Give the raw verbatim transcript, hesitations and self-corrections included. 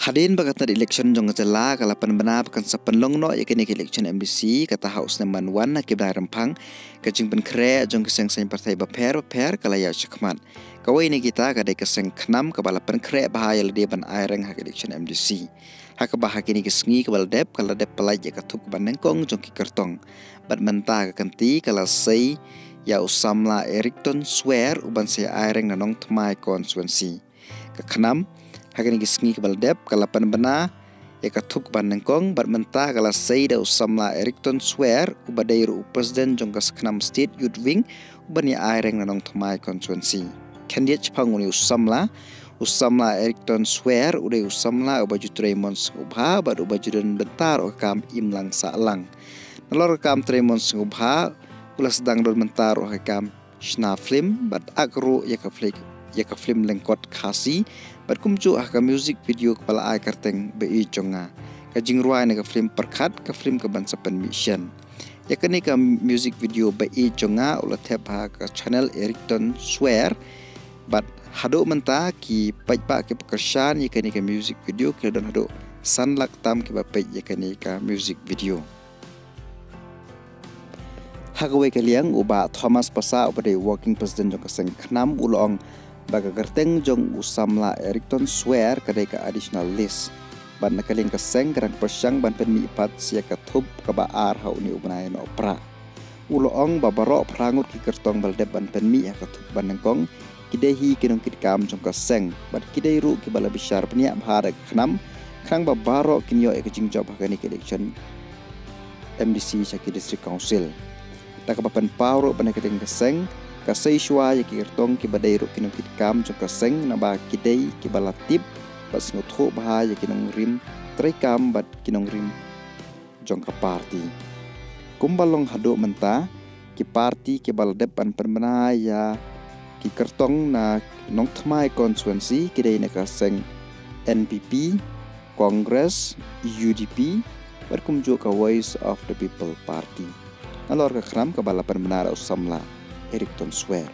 Hadien ba ka tnat election jong ka jylla ka la pynbna ba kan sa pynlong noh ïa kane ka election M D C, kata ha u snem ban wan, ha ki bnai rympang, ka jingpynkhreh jong ki seng saiñ pyrthei bapher bapher ka la ïaid shakhmat. Kawei na kita ka dei ka seng KHNAM kaba la pynkhreh bha ïa lade ban aireng ha ka election M D C. Ha kaba ha kine ki sngi kiba la dep, ka la dep pyllait ïa ka thup kaba nyngkong jong ki kyrtong. Bad mynta ka kynti ka la sei ïa u samla Erickton Swer uban sa ïa aireng na Nongthymmai constituency. Ka KHNAM, ha kine ki sngi kiba la dep, ka la pynbna ïa ka thup kaba nyngkong, bad mynta ka la sei da u samla Erickton Swer uba dei ruh u president jong ka KHNAM State Youth Wing, uban ïa aireng na Nongthymmai constituency. Khyndiat shaphang une u samla, u samla Erickton Swer u dei u samla uba ju trei mon sngewbha bad uba ju don bynta ruh ha ka kam imlang sahlang. Nalor ka kam trei mon sngewbha, u la sdang don bynta ruh ha ka kam shna film bad ak ruh ïa ka flick ïa ka film Lyngkot Khasi, bad kumjuh ha ka music video kaba la ai kyrteng Ba-ïeit jong nga, ka jingrwai na ka film pyrkhat, ka film kaban sa pynmih shen. Ïa kane ka music video Ba-ïeit jong nga u la thep ha ka channel Erickton Swer, bad haduh mynta ki paidbah kiba kyrshan ïa kane ka music video ki la don haduh san lak tam kiba peit ïa kane ka music video. Ha kawei ka liang, u Bah Thomas Passah uba dei working president jong ka seng KHNAM u la ong ba ka kyrteng jong u samla Erickton Swer ka dei ka additional list, bad na ka liang ka seng ka dang pyrshang ban pynmih pat sa ïa ka thup kaba ar ha une u bnai Nohprah. U la ong ba baroh phra ngut ki kyrtong ba la dep ban pynmih ha ka thup ba nyngkong ki dei hi ki nongkitkam jong ka seng bad ki dei ruh kiba la bishar bniah bha da ka KHNAM, khnang ba baroh kin ïoh ïa ka jingjop ha kane ka election M D C sha ki District Council. Da kaba pynpaw ruh ba na ka liang ka seng ka sei shuwa ïa ki kyrtong kiba dei ruh ki nongkitkam jong ka seng, naba ki dei kiba la tip bad sngewthuh bha ïa ki nongrim treikam bad ki nongrim jong ka party. Kumba long haduh mynta, ki party kiba la dep ban pynbna ïa ki kyrtong na Nongthymmai constituency ki dei na ka seng N P P, Congress, U D P, bad kumjuh ka Voice of the People Party. Nalor ka KHNAM kaba la pynbna da u samla Erickton Swer.